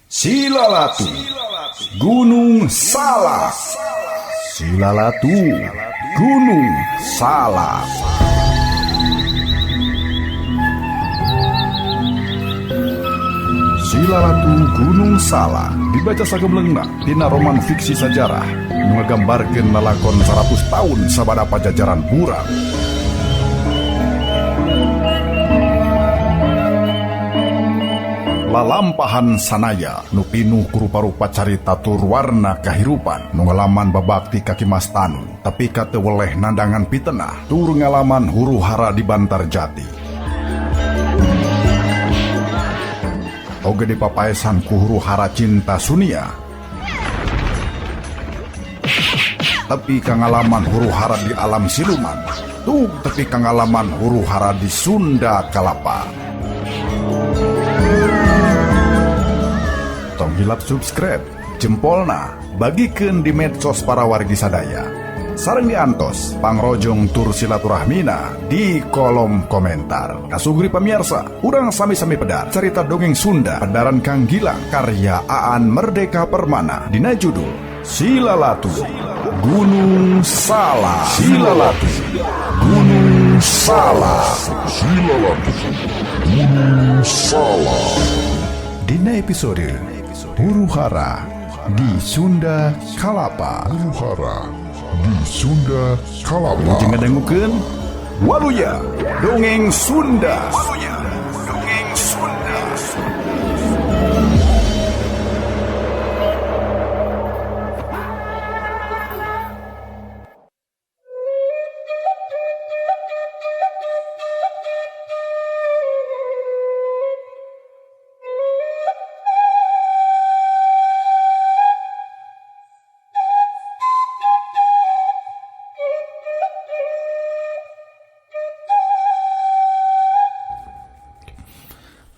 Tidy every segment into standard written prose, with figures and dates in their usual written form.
Silalatu Gunung Salak. Silalatu Gunung Salak. Silalatu Gunung Salak dibaca sagemlengna tina roman fiksi sajarah nu ngagambarkeun lalakon 100 tahun sabada pajajaran buram. Lalampahan sanaya nu pinuh ku rupa-rupa carita tur warna kahirupan nu ngalaman babakti ka Ki Mas Tanu tapi ka teu weleh nandangan pitenah tur ngalaman huru hara di Bantar Jati. Oge dipapaesan ku huru hara cinta Sunia tepi ka ngalaman huru hara di alam siluman tug tepi ka ngalaman huru hara di Sunda Kalapa. Tong hilap subscribe, jempolna, bagikeun di medsos para wargi sadaya. Sareng diantos pangrojong tur silaturahmina di kolom komentar. Kasugri pamirsa, urang sami-sami pedar cerita dongeng Sunda pedaran Kang Gilang karya Aan Merdeka Permana dina judul Silalatu Gunung Salak. Silalatu Gunung Salak. Silalatu Gunung Salak. Dina episode Huru Hara di Sunda Kalapa. Huru Hara di Sunda Kalapa. Wilujeng ngadangukeun Waluya Dongeng Sunda. Waluya Dongeng Sunda.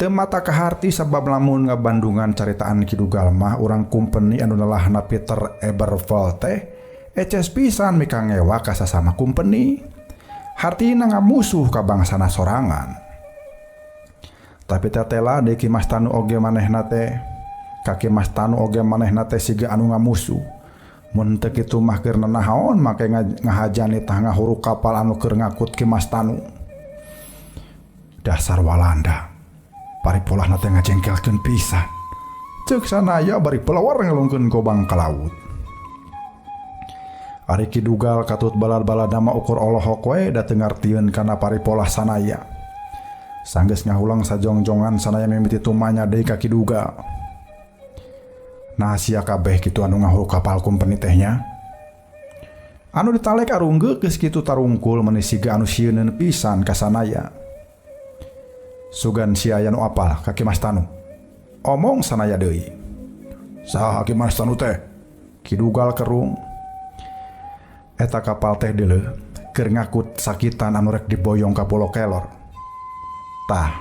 Teu mata kaharti sabab lamun ngabandungan caritaan Ki Dugal mah urang kumpeni anu nelahna Peter Eberfeld teh eces pisan mika ngewa ka sasama kumpeni. Hartina ngamusuh ka bangsana sorangan. Tapi tetela deui Ki Mas Tanu oge manehna teh. Ka Ki Mas Tanu oge manehna teh siga anu ngamusuh. Mun teu kitu mah keur nanaon make ngahajani tah ngahuruk kapal anu keur ngakut Ki Mas Tanu. Dasar Walanda. Paripolahna teh ngajengkelkeun pisan. Ceuk sanaya bari pelawar ngelungkeun gobang ka laut. Ari Ki Dugal katut balad-balad mah ukur olohok we da teu ngartieun kana paripolah sanaya. Sanggeus ngahulang sajongjongan sanaya mimiti tumanya deui ka Ki Dugal. Nah sia kabeh kitu anu ngahuruk kapal kumpeni teh nya. Anu ditalek arunggeuk geus kitu tarungkul meuni siga anu sieuneun pisan ka sanaya. Sugan sia aya nu apal ka Ki Mas Tanu. Omong sanaya deui. Saha Ki Mas Tanu teh? Ki Dugal kerung. Eta kapal teh deuleuh keur ngakut sakitan anu rek diboyong ka Pulo Kelor. Tah,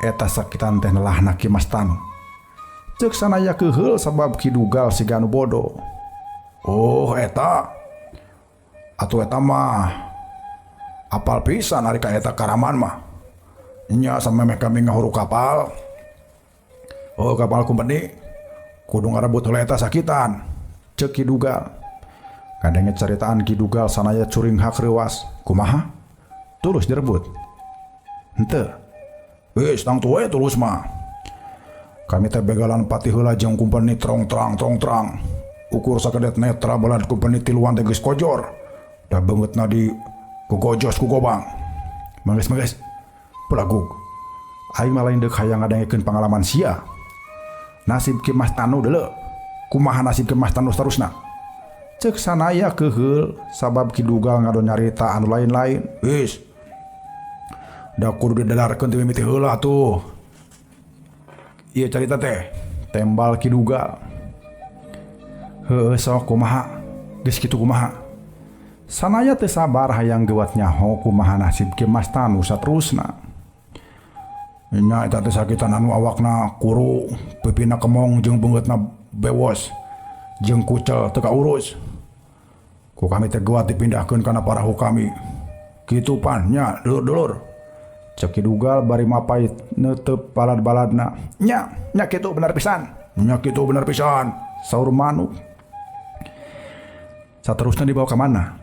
eta sakitan teh nelahna Ki Mas Tanu. Ceuk sanaya keuheul sabab Ki Dugal siga anu bodoh. Oh eta. Atuh eta mah apal pisan ari ka eta karaman mah. Nya samemeh kami ngahuruk kapal. Oh kapal kumpeni kudu ngarebut heula eta sakitan. Ceuk Ki Dugal. Kadenge caritaan Ki Dugal sanaya curing hak reuas. Kumaha? Tulus direbut. Henteu. Geus tangtu we tulus mah. Kami teh begalan pati heula jeung kumpeni trong trang trong trang. Ukur sakedet netra balad kumpeni tiluan teh geus kojor. Da beungeutna di gogojos ku gobang. Mangges-mangges. Pelagug. Aing mah lain deuk hayang ngadangekeun pangalaman sia. Nasib Ki Mas Tanu deuleu. Kumaha nasib Ki Mas Tanu sarusna? Ceuk sanaya keuheul sabab Ki Dugal ngadon nyarita anu lain-lain. Geus. Da kudu didalarkeun teh mimiti heula atuh. Ieu carita teh tembal Ki Dugal. Heueuh sok kumaha? Geus kitu kumaha? Sanaya teu sabar hayang geuwat nyaho kumaha nasib Ki Mas Tanu saterusna. Nya eta teh sakitan anu awakna kuru, pipina kemong jeung beungeutna bewos jeung kucel teu kaurus. Ku kami teh geuwat dipindahkeun kana parahu kami. Kitu pan nya dulur-dulur. Ceuk Ki Dugal bari mapait neuteup balad-baladna. Nya, nya kitu bener pisan. Nya kitu bener pisan, saur manuk. Saterusna dibawa ka mana?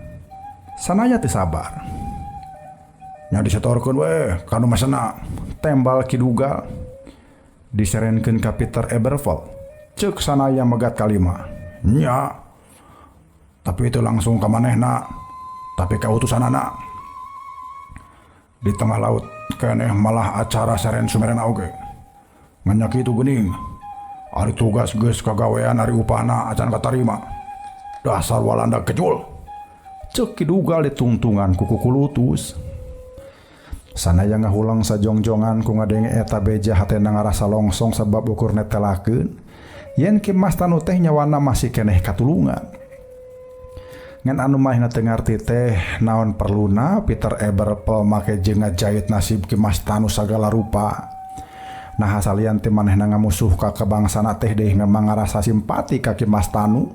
Sanaya teu sabar. Nya disetorkeun we ka nu mesena, tembal Ki Dugal. Diserenkeun ka Peter Eberfeld. Ceuk Sanaya megat kalima. Nya. Tapi itu langsung ka manehna, tapi ka utusanana. Di tengah laut keneh malah acara seren sumerena oge. Ngan nya kitu geuning. Ari tugas geus kagawean ari upahna acan katarima. Dasar Walanda kejul. Ceuk Ki Dugal ditungtungan ku kukulutus. Sanaya ngahulang sajongjongan ku ngadenge eta beja hatena ngarasa longsong sabab ukur netelakeun yen Ki Mas Tanu teh nyawana masih keneh katulungan. Ngan anu manehna teu ngarti teh naon perluna Peter Eberpel make jeung ngajait nasib Ki Mas Tanu sagala rupa. Naha salian teh manehna ngamusuh ka kabangsana teh deui memang ngarasa simpati ka Ki Mas Tanu.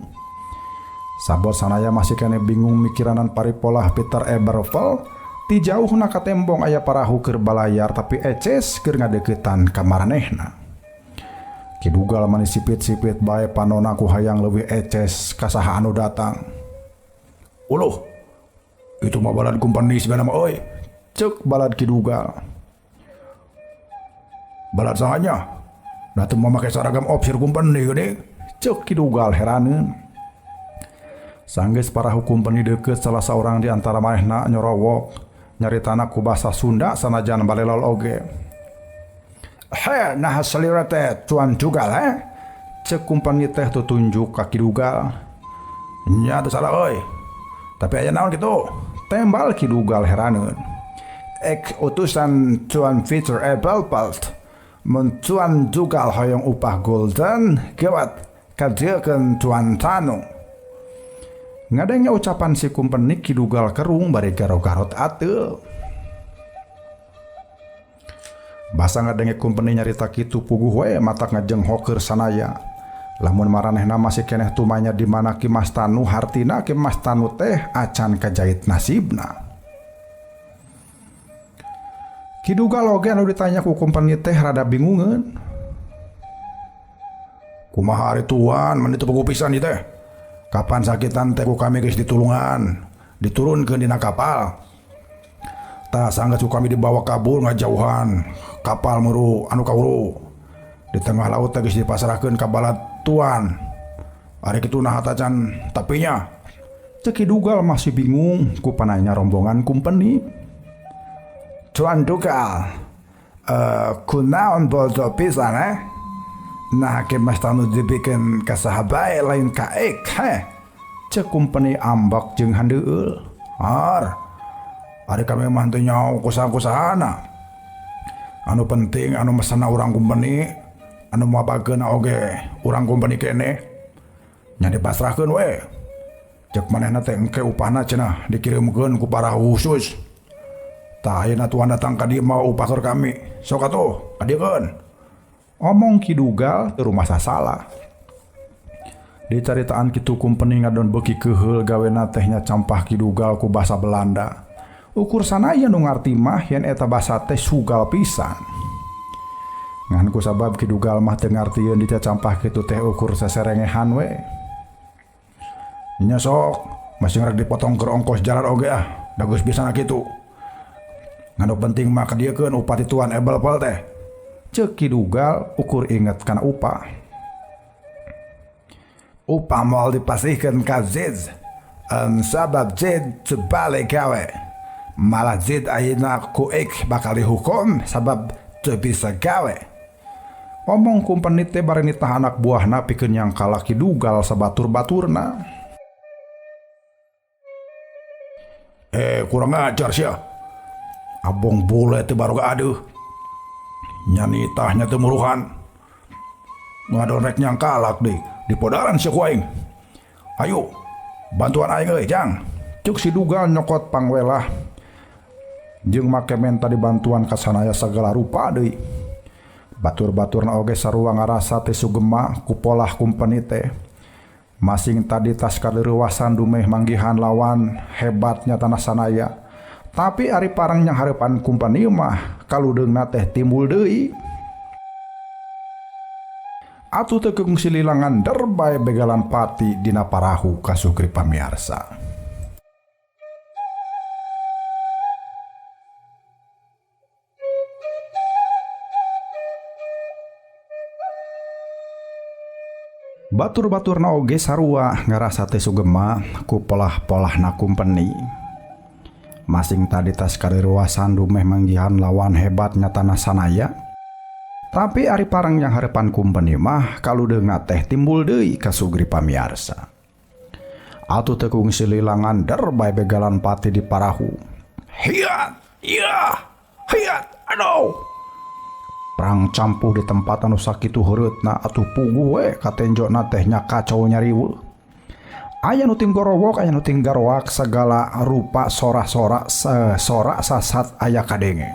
Sabot Sanaya masih keneh bingung mikiranan paripolah Peter Eberpel. Ti jauhna katembong aya parahu keur balayar tapi eces keur ngadeuketan ka maranehna. Ki Dugal mani sipit-sipit bae panona ku hayang leuwih eces ka saha anu datang. Uluh, itu mah balad kumpeni sigana mah euy, ceuk balad Ki Dugal. Balad sahanya? Da teu make saragam opsir kumpeni geuning, ceuk Ki Dugal heraneun. Sanggeus parahu kumpeni deukeut salah saurang di antara manehna nyorowok nyaritana ku basa Sunda sanajan balelol oge. He, nah salira teh Tuan Dugal he? Ceuk kumpeni teh tutunjuk ka Ki Dugal. Nya teu salah euy. Tapi aya naon kitu? Tembal Ki Dugal heraneun. Ek utusan Tuan Peter Eberpelt mun Tuan Dugal hoyong upah golden gewat kadiekeun Tuan Tanu. Ngadenge ucapan si kumpeni Ki Dugal kerung bari garo-garot ateul. Basa ngadenge kumpeni nyarita kitu puguh we matak ngajenghoker Sanaya. Lamun maranehna masih keneh tumanya di mana Ki Mas Tanu hartina Ki Mas Tanu teh acan kajait nasibna. Ki Dugal oge anu ditanya ku kumpeni teh rada bingungeun. Kumaha ari tuan meni teu puguh pisan ieu teh? Kapan sakitan teh ku kami geus ditulungan, diturunkeun dina kapal. Tah sanggeus ku kami dibawa kabur ngajauhan kapal muru anu kauru. Di tengah laut teh geus dipasrahkeun ka balad tuan. Ari kitu naha tacan tapinya. Ceuk Ki Dugal masih bingung ku pananya rombongan kumpeni. Tuan Dugal, kunaon bodo pisan eh? Nah Ki Mas Tanu dibikin ka saha bae lain ka ek he? Ceuk kumpeni ambak jeung handeueul. Har, ari kami mah teu nyaho kusaha-kusahana. Anu penting anu mesena urang kumpeni, anu mabageuna oge urang kumpeni keneh. Nya dipasrahkeun we. Ceuk manehna teh engke upahna cenah dikirimkeun ku parahu khusus. Tah ayeuna tuan datang ka dieu mawa upah keur kami. Sok atuh kadiekeun. Omong Ki Dugal teu rumasa salah. Dicaritaan kitu kumpeni ngadon beuki keuheul gawena teh nya campah Ki Dugal ku basa Belanda. Ukur Sanaya nu ngarti mah yen eta basa teh sugal pisan. Ngan ku sabab Ki Dugal mah teu ngartieun dicacampah kitu teh ukur seserengehan we. Nya sok, masih ngarek dipotong keur ongkos jalan oge ah, da geus biasana kitu. Ngan nu penting mah kadiekeun upah ti Tuan Eberpel teh. Ceuk Ki Dugal ukur inget kana upah. Upah moal dipasihkeun ka Zid. Sabab Zid teu balik gawe. Malah Zid ayeuna ku ek bakal dihukum sabab teu bisa gawe. Omong kumpeni teh bari nitah anak buahna pikeun nyangkala Ki Dugal sabatur-baturna. Kurang ajar sia. Abong bule teh baru aduh. Nya nitahnya teu muruhan. Ngadon rek nyangkalak deui. Dipodaran sia ku aing. Ayo, bantuan aing euy, Jang. Ceuk si Dugal nyokot pangwelah. Jeung make menta dibantuan ka Sanaya sagala rupa deui. Batur-baturna oge sarua ngarasa teh sugema ku polah kumpeni teh. Masing tadi tas kaleurewasan dumeh manggihan lawan hebatnya tanah Sanaya. Tapi ari parang nyanghareupan kumpeni mah kaludeungna teh timbul deui. Atuh teu kungsi lilangan derbae begalan pati dina parahu kasukri pamiarsa. Batur-baturna oge sarua ngarasa teu sugema ku polah-polahna kumpeni. Masing tadi tas kariruasan dumeh manggihan lawan hebat nyatana sanaya. Tapi ari parang yang harepan kumpeni mah kaludeungna teh timbul deui ka sugri pamiarsa. Atuh teu kungsi lilangan derbae begalan pati di parahu. Hiat, iya, hiat, aduh. Perang campuh di tempat anu sakitu heureutna atuh puguh we katenjona teh nya kacau nyariweuh. Aya nu tinggorowok, aya nu tinggaroak segala rupa sora-sora sorak sasat aya kadenge.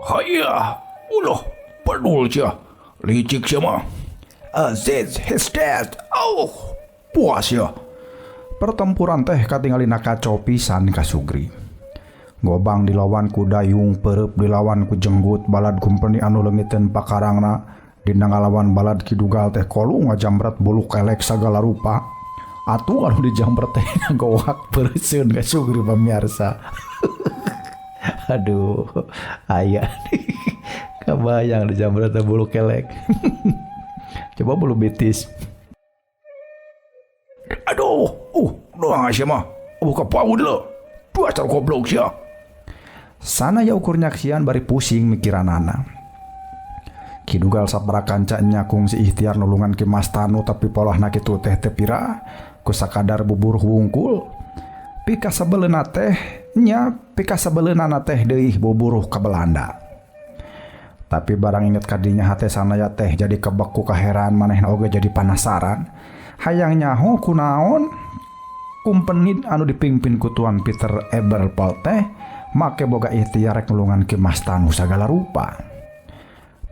Hayah, ulah pedul sia, licik sia mah. Aziz his dead. Oh, puas ya. Pertempuran teh katingalina kacau pisan kasugri. Gobang dilawan ku dayung, perep dilawan ku jenggut, balad kumpeni anu leungiteun pakarangna, dina ngalawan balad kidugal teh kolu ngajambret bulu kelek sagala rupa. Atuh anu dijambret teh ngagowak peureseun kasugri pamiarsa. Aduh, aya nih. Kabayang dijambret teh bulu kelek. Coba bulu betis. Aduh, doang sia mah. Buka paud lo. Dasar goblok sia. Sanaya ukur nyaksian bari pusing mikiranana. Kidugal sabaraha kanca nya kungsi ikhtiar nulungan Ki Mastanu tapi polahna kitu teh teu pira ku sakadar bubur wungkul. Pikasebeleuna teh nya pikasebeleunana teh deui buburuh ka Belanda. Tapi barang inget kadinya hate sanaya teh jadi kebek ku kaheran manehna oge jadi panasaran. Hayang nyaho kunaon kumpeni anu dipimpin ku Tuan Peter Eberpol teh make boga ikhtiar rek nulungan Ki Mastanu sagala rupa.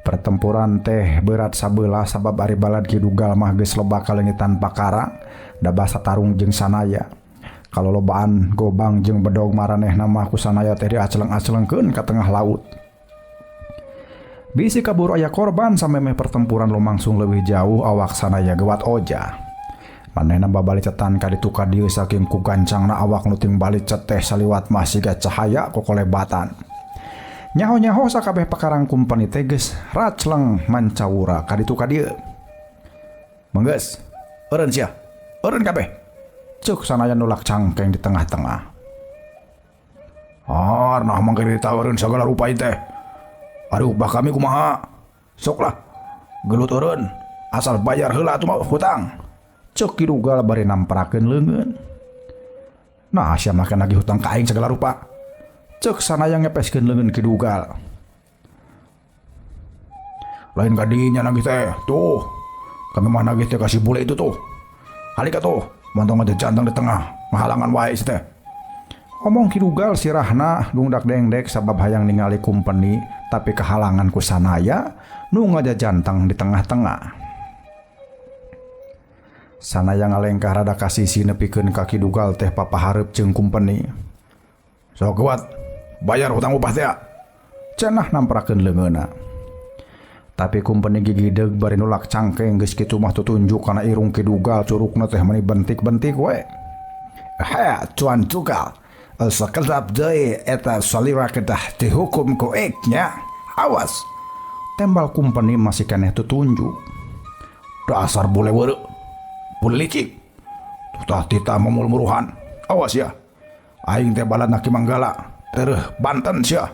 Pertempuran teh berat sabelah sabab ari balad Kidugal mah geus loba kaleungitan pakarang da basa tarung jeung sanaya. Kalolobaan gobang jeung bedog maranehna mah ku sanaya teh diaceleng-acelengkeun ka tengah laut. Bisi kaburu aya korban samemeh pertempuran lumangsung leuwih jauh awak sanaya gewat oja. Manehna babalicetan ka ditu ka dieu saking ku gancangna awak nu ting balicet teh saliwat mah siga cahaya kokolebatan. Nyaho-nyaho sakabeh pakarang kumpeni teh geus racleng mancawura ka ditu ka dieu. Menggeus, eureun sia, eureun kabeh. Ceuk sanaya nulak cangkeng di tengah-tengah. Ar nah mangke ditawareun sagala rupa teh. Aduh, bah kami kumaha? Sok lah, gelut eureun, asal bayar heula atuh mah hutang. Ceuk Kidugal bari namprakeun leungeun. Nah, sia make nagih hutang ka aing sagala rupa. Ceuk sanaya ngepeskeun leungeun Kidugal. Lain kadinya nagih teh, tuh. Kami mah nagih teh kasih bule itu tuh. Halika tuh, montong aja jantang di tengah, ngahalangan wae si teh. Omong Kidugal sirahna dungdak dengdek sabab hayang ningali kumpeni tapi kehalangan ku sanaya nu ngajajantang di tengah-tengah. Sanaya ngalengkah rada kasisi nepikeun ka Kidugal teh papahareup jeung kumpeni. Sok kuat, bayar hutang upah teh. Cenah namprakeun leungeunna. Tapi kumpeni gigideg bari nulak cangkeng geus kitu mah tutunjuk kana irung Kidugal curukna teh meuni bentik-bentik we. He, Tuan Dugal, sakedap deui eta salira kedah dihukum ku ik nya. Awas. Tembal kumpeni masih keneh tutunjuk. Dasar bule weureu. Bule licik. Tutah titah memul-muruhan. Awas ya. Aing teh baladna Ki Manggala, tereuh Banten sia.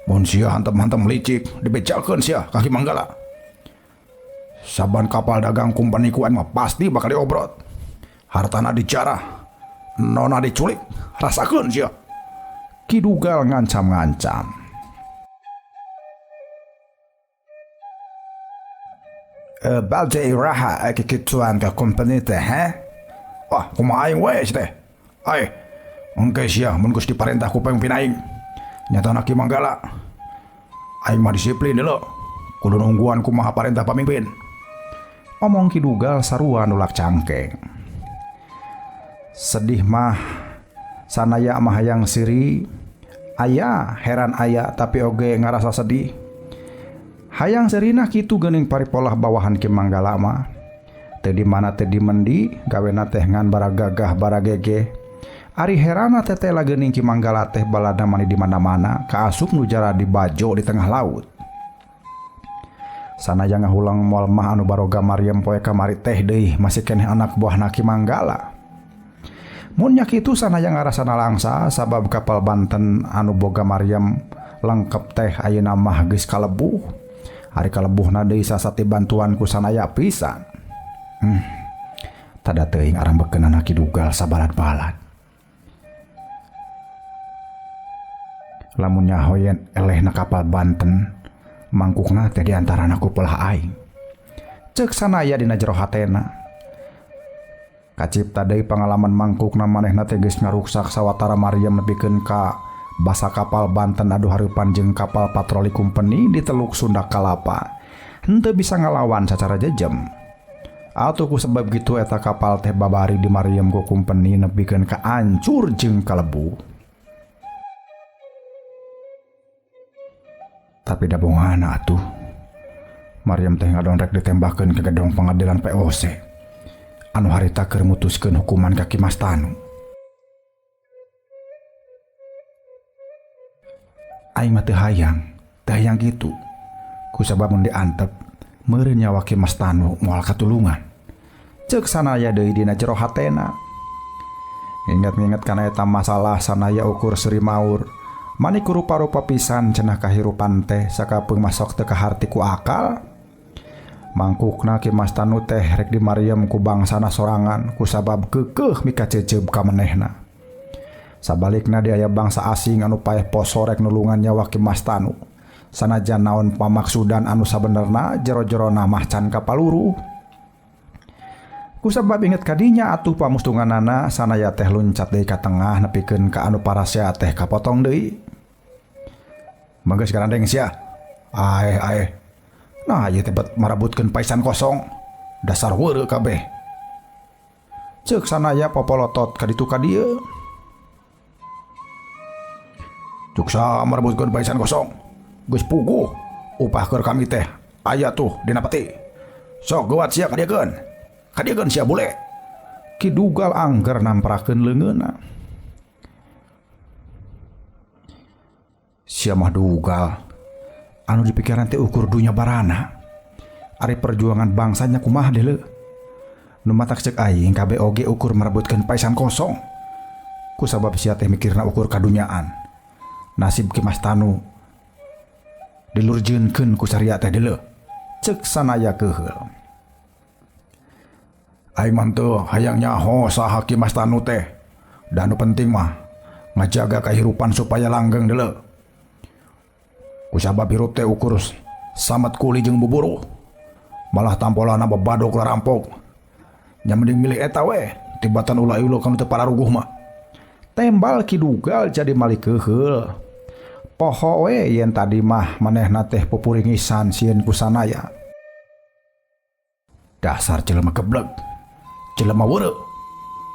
Mun sia hantem-hantem licik dibejakeun sia ka Ki Manggala. Saban kapal dagang kumpeni ku aing mah pasti bakal diobrot. Hartana dijarah, nona diculik, rasakeun sia. Kidugal ngancam-ngancam. Balde iraha kikituan ka kumpeni teh, he? Wah, kumaha aing we teh. Ai, engke sia mun geus diparentah ku pamimpin aing. Nyatana Ki Manggala. Aing mah disiplin deuleu. Kudu nungguan kumaha parentah pamimpin. Omong Kidugal sarua nulak cangkeng. Sedih mah sanaya mah hayang siri Aya, heran aya tapi oge ngarasa sedih. Hayang serinah kitu geuning paripolah bawahan Ki Manggala mah. Teu di mana teu di mendi, gawena teh ngan baragagah baragege. Ari herana tetela geuning Ki Manggala teh balada mani di mana-mana, kaasup nu jara di bajo di tengah laut. Sanajan ngahulang moal mah anu baroga Maryam poe kamari teh deui masih keneh anak buahna Ki Manggala. Mun nya kitu sanajan ngarasa nalangsa sabab kapal Banten anu boga Maryam lengkep teh ayeuna mah geus kalebuh. Ari kalebuhna deui sasati bantuan ku sanaya pisan. Tada teuing arambekeunana Ki Dugal sabalad-balad. Lamun nyaho yen elehna kapal Banten mangkukna teh di antarana ku pelah aing. Ceuk sanaya dina jero hatena. Kacipta deui pangalaman mangkukna manehna teh geus ngaruksak sawatara Maryam nepikeun ka basa kapal Banten adu hareupan jeung kapal patroli kumpeni di Teluk Sunda Kalapa. Henteu bisa ngalawan sacara jejem. Atuh ku sebab kitu eta kapal teh babari di Maryam ku kumpeni nepikeun ka ancur jeung kalebu. Tapi da bongana atuh. Maryam teh ngadon rek ditembakeun ke gedong pengadilan POC. Anu harita keur mutuskeun hukuman ka Ki Mas Tanu. Aing mah teu hayang kitu. Ku sabab mun diantep, meureun nyawa Ki Mas Tanu moal katulungan. Ceuk sanaya deui dina jero hatena. Ingat-ingat kana eta masalah sanaya ukur seuri maur. Mani ku rupa-rupa pisan cenah kahirupan teh sakapeung masok teu kaharti ku akal. Mangkukna Ki Mas Tanu teh rek di Maryam ku bangsana sorangan ku sabab keukeuh mikaceujeup ka manehna. Sabalikna di aya bangsa asing anu paeh poso rek nulungan nyawa Ki Mas Tanu. Sanajan naon pamaksudan anu sabenerna jero-jerona mah can kapaluruh. Ku sabab inget kadinya atuh pamustunganana sanaya teh luncat deui ka tengah nepikeun ka anu parasea teh kapotong deui. Mangga garandeng sia. Aeh aeh. Nah, ieu teh bet marabutkeun paisan kosong. Dasar weureu kabeh. Ceuk sanaya popolotot ka ditu ka dieu. Cuk saha marebutkeun paisan kosong. Geus puguh upah keur kami teh aya tuh dina peti. Sok geuwat sia kadiekeun. Kadiekeun sia bule. Ki Dugal angger namprakeun leungeunna. Sia mah Dugal. Anu dipikiran teh ukur dunya barana. Ari perjuangan bangsanya kumaha deuleu. Nu matak ceuk aing kabeh oge ukur merebutkeun paisan kosong. Ku sabab sia teh mikirna ukur kadunyaan. Nasib Ki Mas Tanu dilurjeunkeun ku saria teh deuleu. Ceuk sanaya keuheul. Aing mah teu hayang nyaho saha Ki Mas Tanu teh. Da nu penting mah ngajaga kahirupan supaya langgeng deuleu. Kusabab hirup teh ukur samet kuli jeung buburuh. Malah tampolana babadok larampok. Nya mending milih eta we, tibatan ulah ieu kanu teu pararuguh mah. Tembal Ki Dugal jadi malik keuheul. Poho we yen tadi mah manehna teh pupuringisan sieun ku sanaya. Dasar jelema geblek. Jelema weureu.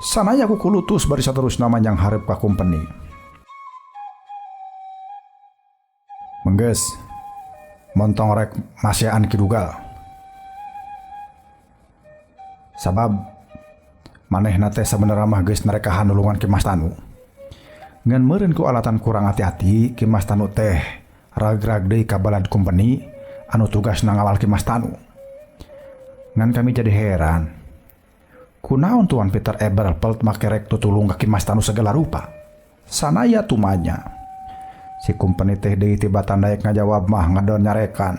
Sanaya kukulutus bari saterusna manyang hareup ka kumpeni. Menggeus montong rek masean Ki Dugal. Sabab manehna teh sabenerna mah geus narekahan nulungan Ki Mas Tanu. Ngan meureun ku alatan kurang hati-hati Ki Mas Tanu teh rag-rag deui ka balad kumpeni anu tugasna ngawal Ki Mas Tanu. Ngan kami jadi heran. Kunaon Tuan Peter Eberpelt make rek tutulung ka Ki Mas Tanu segala rupa. Sanaya tumanya. Si kumpeni teh deui tibatan daek ngajawab mah ngadon nyarekan.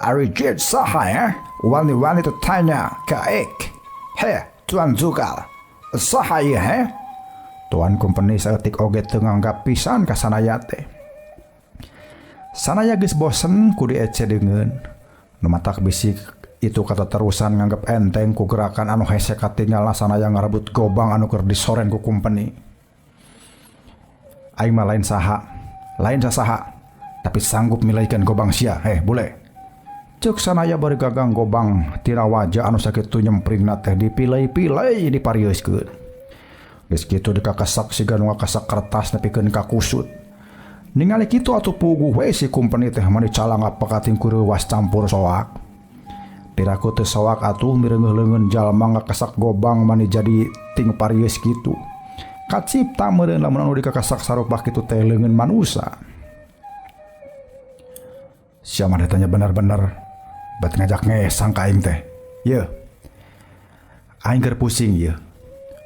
Ari jet saha ya? Wani-wani tu tanya ka ek. He, Tuan Dugal. Saha ieu he? Tuan kumpeni saeutik oge teu nganggap pisan ka sanaya teh. Sanaya geus bosen ku diece deungeun. Nu matak bisik itu kata terusan nganggep enteng ku gerakan anu hese katinggal sanaya ngarebut gobang anu keur disoren ku kumpeni. Aing mah lain saha, lain sasaha, tapi sanggup milaikeun gobang sia, heh bule. Ceuk sanaya bari gagang gobang tina wajah anu sakitu nyempringna teh dipilai-pilai diparieuskeun. Geus kitu dikakasak siga nu ngakasak kertas nepikeun ka kusut. Ningali kitu atuh puguh we si kumpeni teh mani calangap pakating kureuwas campur soak. Piraku teu soak atuh mireungeuh leungeun jalma ngakasak gobang mani jadi ting parieus kitu. Kacipta meureun lamun anu dikakasak sarupa kitu teh leungeun manusa. Sia mah ditanya bener-bener bet ngajak ngesang ka aing teh. Yeuh. Aing keur pusing yeuh.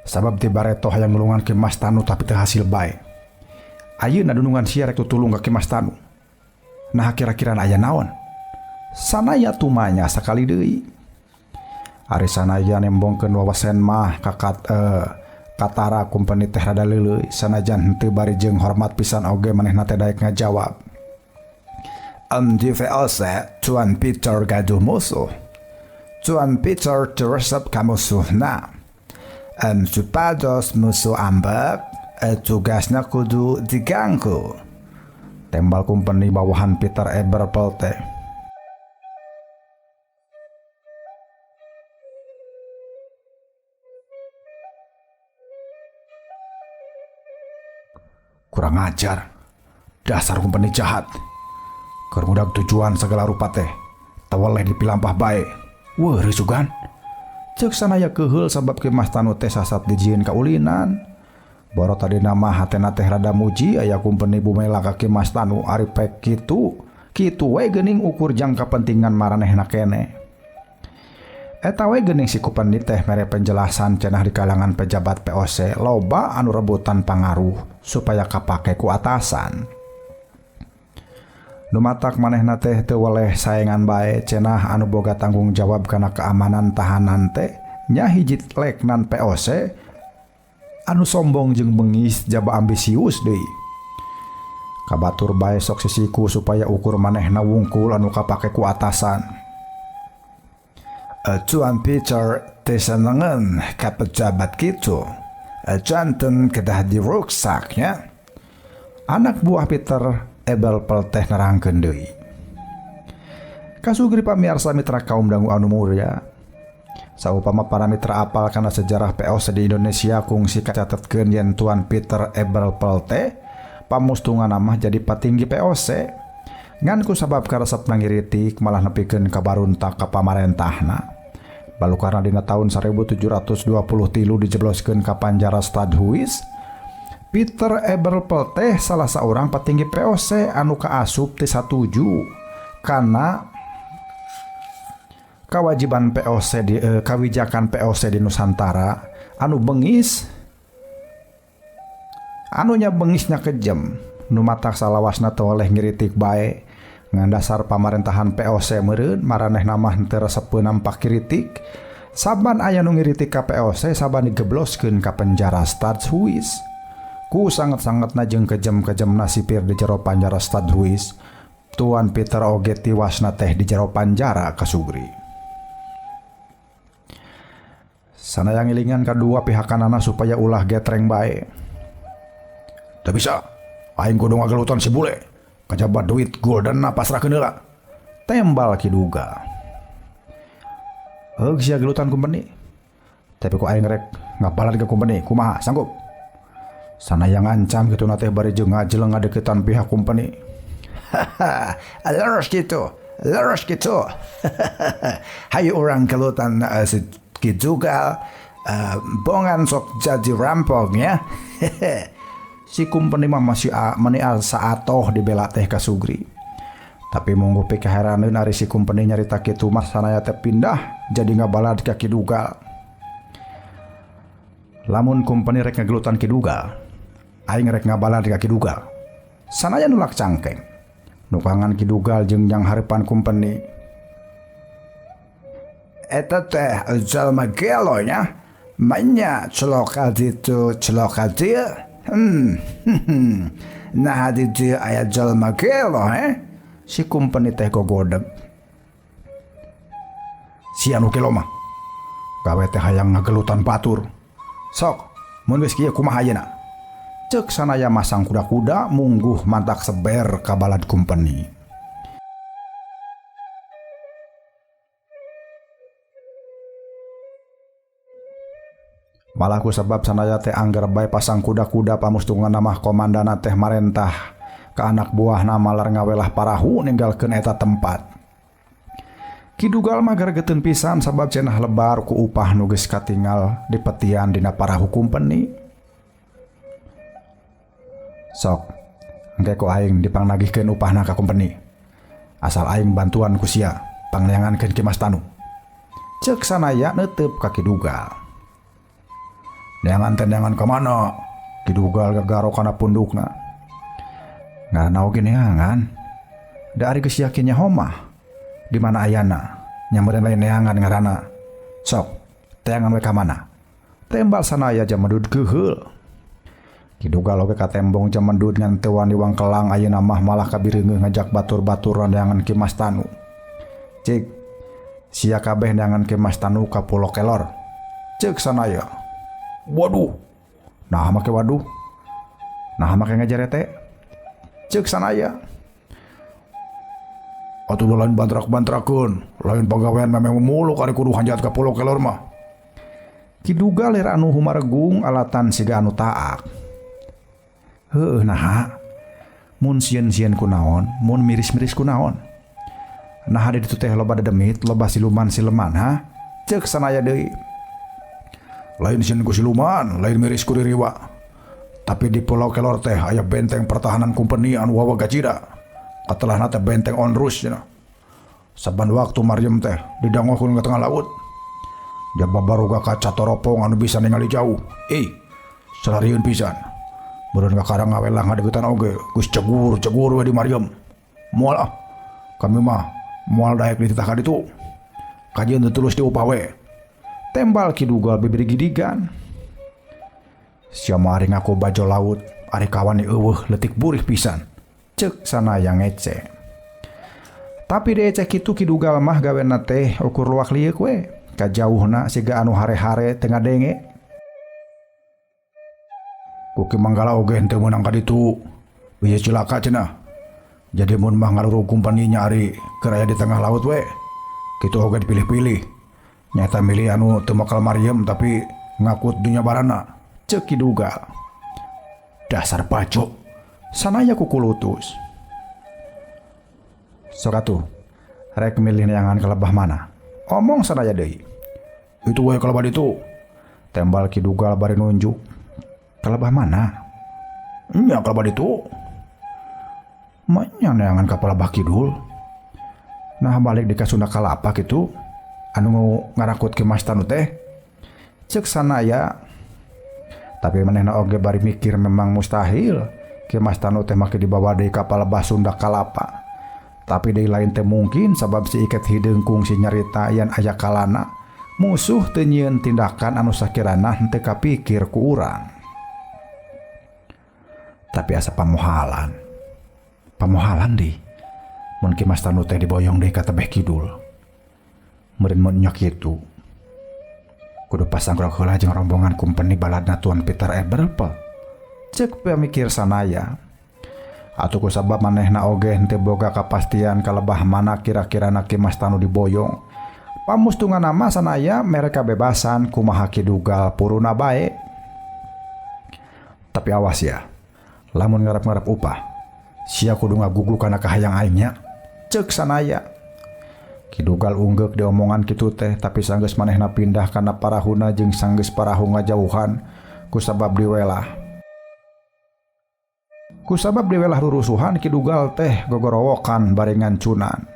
Sabab ti bareto hayang nulungan Ki Mas Tanu tapi teu hasil bae. Ayeuna dunungan sia rek tutulung ka Ki Mas Tanu. Nah kira-kira aya naon? Sanaya tumanya sakali deui. Ari sanaya nembongkeun wawasen mah kakat katara kumpeni teh rada leuleuy sanajan henteu bari jeung hormat pisan oge manehna teh daek ngajawab. Di VOC Tuan Peter gaduh musuh. Tuan Peter teresep ka musuhna. Supados musuh ambek, tugasna kudu diganggu. Tembal kumpeni bawahan Peter Eberpel teh. Kurang ajar. Dasar kumpeni jahat. Keur ngudag tujuan segala rupa teh. Tawaleh dipilampah bae. Weuh risugan. Ceuk sanaya keuheul sabab Ki Mas Tanu teh sasat dijieun kaulinan. Boro tadina mah hatena teh rada muji aya kumpeni bumela ka Ki Mas Tanu ari pek kitu. Kitu we geuning ukur jang kapentingan maranehna keneh. Eta we geuning si kumpeni teh mere penjelasan cenah di kalangan pejabat POC loba anu rebutan pangaruh supaya kapake ku atasan. Nu matak manehna teh teu weleh saengan bae cenah anu boga tanggung jawab kana keamanan tahanan teh nya hiji leknan POC anu sombong jeung bengis jaba ambisius deui. Kabatur bae sok sisiku supaya ukur manehna wungkul anu kapake ku atasan. Tuan Peter teh senengeun ka pejabat kitu. Janten kedah diruksak nya. Anak buah Peter Ebelpel teh nerangkeun deui. Kasugri pamiarsa mitra kaum dangu anu mulia. Saupama para mitra apal kana sejarah POC di Indonesia kungsi kacatetkeun yen Tuan Peter Ebelpel teh pamustungan mah jadi patinggi POC. Ngan ku sabab karesep ngiritik malah nepikeun kabaruntak ka pamarentahna. Balukarna dina tahun 1723 dijebloskeun ka panjara Stadhuis. Peter Eberpel teh salah seorang petinggi POC anu kaasup teu satuju kana kewajiban POC di kawijakan POC di Nusantara anu bengis anunya bengisnya kejem nu matak salawasna teu oleh ngiritik bae ngan dasar pamarentahan POC meureun maranehna mah teu resepeun nampak kritik saban aya nu ngiritik ka POC saban digebloskeun ka penjara Stadhuis. Ku sanget-sangetna jeung kejem-kejemna sipir di jero panjara Stadhuis. Tuan Peter oge tiwasna teh di jero panjara kasugri. Sanaya ngilingan kadua pihakanana supaya ulah getreng bae. Teu bisa, aing kudu ngagelutan si bule. Kajaba duit goldenna pasrahkeun heula. Tembal Ki Duga. Heug sia gelutan kumpeni. Tapi ku aing rek ngabalan ka kumpeni, kumaha sanggup? Sanaya ngancam kitu na teh bari jeung ngajeleng ngadeukeutan pihak kumpeni. Haha, leres kitu, leres kitu. Hayu urang gelutan si Ki Dugal, bongan sok jadi rampok nya. Si kumpeni mah masih meni asa atoh dibela teh ka Sugri. Tapi munggu pikaheraneun ari si kumpeni nyarita kitu mah sanaya teh pindah jadi ngabalad ka Ki Dugal. Lamun kumpeni rek ngagelutan Ki Dugal, aing rek ngabalad ka Ki Dugal. Sanaya nulak cangkeng. Nukangan Ki Dugal jeung jang hareupan kumpeni. Eta teh jalma gelo nya. Manya celoka ditu celoka dieu. Nah di dieu aya jalma gelo he. Si kumpeni teh gogodeg. Si anu gelo mah gawe teh hayang ngagelutan batur. Sok, mun geus kieu kumaha ayeuna? Ceuk sanaya masang kuda-kuda mungguh mantak seber ka balad kumpeni. Malah ku sebab sanaya teh angger bae pasang kuda-kuda pamustungan mah komandana teh marentah Ka anak buahna malar ngawelah parahu ninggalkeun eta tempat. Ki Dugal mah garegeteun pisan sabab cenah lebar ku upah nu geus katingal dipetian dina parahu kumpeni. Sok, engke ku aing dipangnagihkeun upahna ka kumpeni. Asal aing bantuan ku sia pangneangankeun Ki Mas Tanu. Ceuk Sanaya neuteup ka Ki Dugal. Neangan teh neangan ka mana? Ki Dugal gagaro kana pundukna. Ngaranna oge neangan. Da ari geus yakin nyaho mah di mana ayana, nya meureun lain neangan ngaranna. Sok, teangan we ka mana? Tembal Sanaya jamedud keuheul. Ki Dugal oge katembong jamedud ngan teu wani wangkelang ayeuna mah malah kabireungeuh ngajak batur-baturan neangan Ki Mas Tanu. Cik, sia kabeh neangan Ki Mas Tanu ka Pulo Kelor. Ceuk Sanaya. Waduh. Nah make waduh. Nah make ngajarete. Ceuk Sanaya. Atuh lain bantrak-bantrakeun, lain pagawean memang muluk ari kudu hanjat ka Pulo Kelor mah. Ki Dugal lir anu humaregung alatan siga anu taak. Heueuh naha. Mun sieun-sieun kunaon, mun miris-miris kunaon. Naha di ditu teh loba dedemit, loba siluman sileman ha? Ceuk Sanaya deui. Lain sieun ku siluman, lain miris ku ririwa. Tapi di Pulau Kelor teh aya benteng pertahanan kumpeni anu wawa gacida. Katelahna teh benteng onrus cenah. Saban waktu Maryam teh didangohkeun ka tengah laut. Jaba baruga kaca toropong anu bisa ningali jauh. Sararieun pisan. Meureun kakara ngawelah ngadeukeutan oge geus cegur-cegur we di Maryam. Moal ah. Kami mah moal daek dititah ka ditu. Kajeun teu tulus diupah we. Tembal Ki Dugal bibir gidigan. Sia mah ari ngaku bajo laut, ari kawan eueuh leutik burih pisan. Ceuk Sanaya ngece. Tapi dieceh kitu Ki Dugal mah gawena teh ukur luak lieuk we. Kajauhna siga anu hare-hare teu ngadenge. Ku Ki Manggala oge henteu meunang ka ditu. Ieu cilaka cenah. Jadi mun mah ngalurug kumpeni nya ari keur aya di tengah laut we. Kitu oge dipilih-pilih. Nyata milih anu teu bakal mariem tapi ngakut dunya barana. Ceuk Ki Dugal. Dasar bajo. Sanaya kukulutus. Sok atuh, rek milih neangan ka lebah mana? Omong Sanaya deui. Itu we ka lebah ditu. Tembal Ki Dugal bari nunjuk. Ka lebah mana? Nya ka lebah ditu. Manya neangan ka palebah kidul. Nah balik di ka Sunda Kalapa kitu. Anu ngarakut Ki Mas Tanu teh. Ceuk Sanaya. Tapi manehna oge bari mikir memang mustahil Ki Mas Tanu teh make dibawa deui ka palebah Sunda Kalapa. Tapi deui lain teh mungkin sabab si Iket Hideung kungsi nyarita yen aya kalana musuh teu nyieun tindakan anu sakirana henteu kapikir ku urang. Tapi asa pamohalan. Pamohalan deui. Mun Ki Mas Tanu teh diboyong deui ka tebeh kidul. Meureun mun nya kitu. Kudu pasang rok heula jeung rombongan kumpeni baladna Tuan Peter Eberpel. Ceuk pamikir Sanaya. Atuh ku sabab manehna oge henteu boga kapastian ka lebah mana kira-kirana Ki Mas Tanu diboyong. Pamustunganna mah Sanaya mere kabebasan kumaha Ki Dugal puruna bae. Tapi awas ya, lamun ngarep-ngarep upah, sia kudu ngagugu kana kahayang aing nya. Ceuk Sanaya. Ki Dugal unggeuk diomongan kitu teh, tapi sanggeus manehna pindah kana parahuna jeung sanggeus parahu ngajauhan ku sabab diwelah. Ku sabab diwelah rurusuhan Ki Dugal teh gogorowokan bari ngancunan.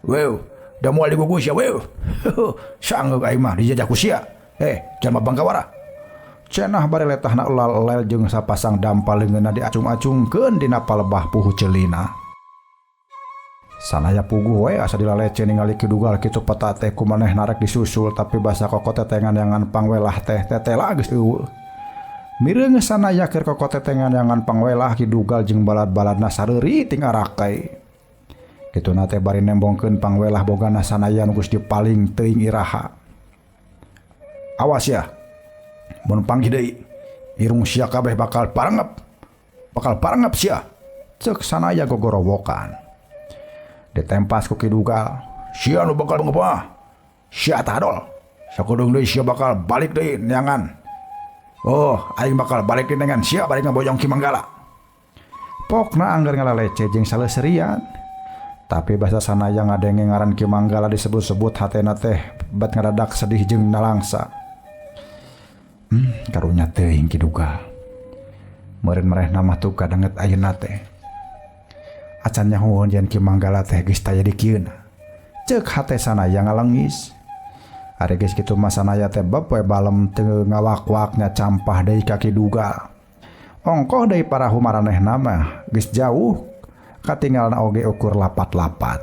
Wew, da moal digugu sia wew. Sanggeuk aing mah dijajah ku sia. Jalma bangkawara. Cenah bari letahna elal-elel jeung sapasang dampal leungeunna diacung-acungkeun dina palebah puhu celina. Sanaya puguh we asa dilalece ningali Ki Dugal kitu peta teh ku manehna rek disusul tapi basa kokotetengan pangwelah teh tetela geus eueuh. Mireung Sanaya keur kokotetengan pangwelah Ki Dugal jeung balad-baladna sareuri ting arakai. Kituna teh bari nembongkeun pangwelah bogana Sanaya nu geus dipaling teuing iraha. Awas ya. Mun panggih deui irung sia kabeh bakal parengep. Bakal parengep sia. Ceuk Sanaya gogorowokan. Ditempas ku Ki Dugal. Sia nu bakal ngepah. Sia tadol. Sakudeung deui sia bakal balik deui neangan. Oh, aing bakal balik deui neangan sia bari ngaboyong Ki Manggala. Pokna angger ngalalece jeung saleuserian. Tapi basa sanaya ngadenge ngaran Ki Manggala disebut-sebut hatena teh bat ngadadak sedih jeung nalangsa. Karunya teuing Ki Dugal. Meureun marehna mah tuh kadanget ayeuna teh. Acan nyahoeun yen Ki Manggala teh geus taya di kieuna. Ceuk hate sanaya ngalengis. Ari geus kitu mah sanaya teh beb we balem teu ngawak-waknya campah deui ka Ki Dugal. Ongkoh deui parahu maranehna mah geus jauh katinggalna oge ukur lapat-lapat.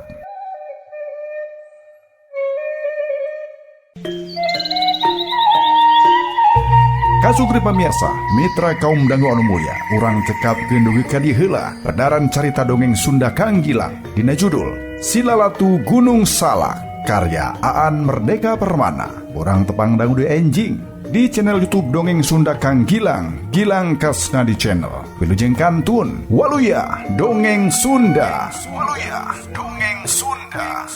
Kasugri pamirsa, mitra kaum dangu anu mulya, urang cekapkeun dugi ka dieu heula pedaran carita dongeng Sunda Kang Gilang dina judul Silalatu Gunung Salak karya Aan Merdeka Permana. Urang tepang dangu deui enjing di channel YouTube Dongeng Sunda Kang Gilang, Gilang Kasna di channel. Wilujeng kantun, waluya Dongeng Sunda. Waluya Dongeng Sunda.